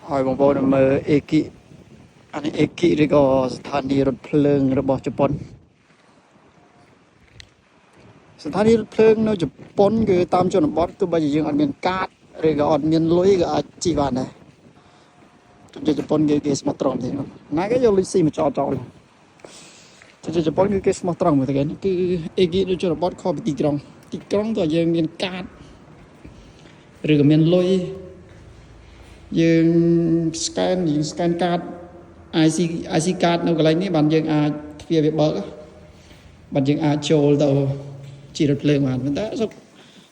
ហើយបងប្អូនមើល 駅 អានេះ 駅 ឬក៏ស្ថានីយ៍រថភ្លើងរបស់ជប៉ុនស្ថានីយ៍រថភ្លើងនៅជប៉ុនគឺតាមជនបទទោះបីជាយើងអត់មានកាតឬក៏អត់មានលុយក៏អាចជិះបានដែរជនជាតិជប៉ុនគេគេស្មោះត្រង់ទេណាគេយកលុយស៊ីមកចោលចោលជនជាតិជប៉ុនគឺគេស្មោះត្រង់មើលទៅគេគឺ 駅 នៅជនបទខុសពីទីក្រុងទីក្រុងតើយើងមានកាតឬក៏មានលុយយើង scan យើង scan កាត IC card នៅកន្លែងនេះបានយើងអាចទ្វារវាបើកបានយើងអាចចូលទៅជិះរថភ្លើងបានប៉ុន្តែសុខ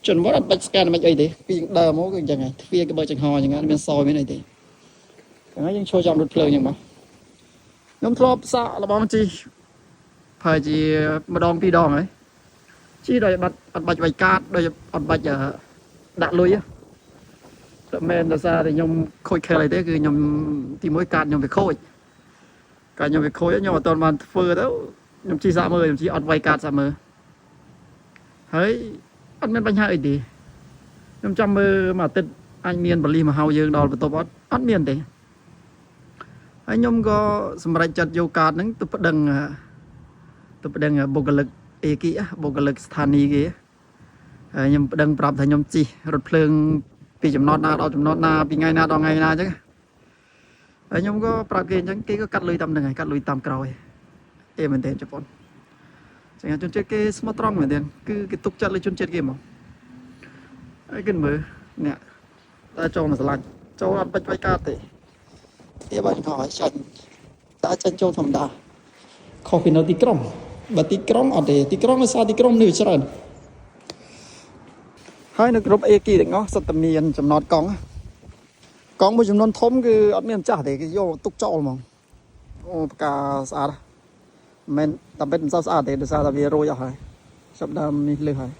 ជនបទអត់បាច់ scan មិនអីទេពីយើងដើរមកគឺអញ្ចឹងហើយទ្វារគេបើកចំហអញ្ចឹងអត់មានសមានអីទេហ្នឹងហើយយើងចូលចាំរថភ្លើងអញ្ចឹងមកខ្ញុំធ្លាប់សាកល្បងជិះប្រហែលជាម្ដងពីរដងហើយជិះដោយបាត់អត់បាច់វាយកាតដោយអត់បាច់ដាក់លុយតែមែនដោយសារតែខ្ញុំខូចខលអីទេគឺខ្ញុំទីមួយកាតខ្ញុំវាខូច កាលខ្ញុំវាខូចខ្ញុំអត់ទាន់បានធ្វើទៅខ្ញុំជិះសាកមើលខ្ញុំជិះអត់វាយកាតសាកមើលហើយអត់មានបញ្ហាអីទេខ្ញុំចាំមើលមួយអាទិត្យអាចមានបលិសមកហៅយើងដល់បន្ទប់អត់អត់មានទេហើយខ្ញុំក៏សម្រេចចិត្តយកកាតហ្នឹងទៅប្តឹងទៅប្តឹងបុគ្គលិក 駅 បុគ្គលិកស្ថានីយ៍គេហើយខ្ញុំប្តឹងប្រាប់ថាខ្ញុំជិះរថភ្លើងពីចំណតណាដល់ចំណតណាពីថ្ងៃណាដល់ថ្ងៃណាអញ្ចឹង ហើយខ្ញុំក៏ប្រាប់គេអញ្ចឹងគេក៏កាត់លុយតាមនឹងហើយកាត់លុយតាមក្រោយអេមែនទេជប៉ុនចឹងជនជាតិគេស្មោះត្រង់មែនទេគឺគេទុកចិត្តលើជនជាតិគេហ្មងហើយគេមើលអ្នកតែចូលមកឆ្លាញ់ចូលអត់បាច់វាយកាតទេគេបាច់ខោឲ្យចាញ់តែចាញ់ចូលធម្មតាខុសពីនៅទីក្រុងបើទីក្រុងអត់ទេទីក្រុងដោយសារទីក្រុងនេះច្រើនហើយនៅគ្រប់ 駅 ទាំងអស់សុទ្ធតែមានចំណតកង់ កង់មួយចំនួនធំគឺអត់មានម្ចាស់ទេគេយកទុកចោលហ្មងអូផ្កាស្អាតមិនតែពិតមិនសូវស្អាតទេដោយសារតែវារោយអស់ហើយចាប់ដើមនេះលឺហើយ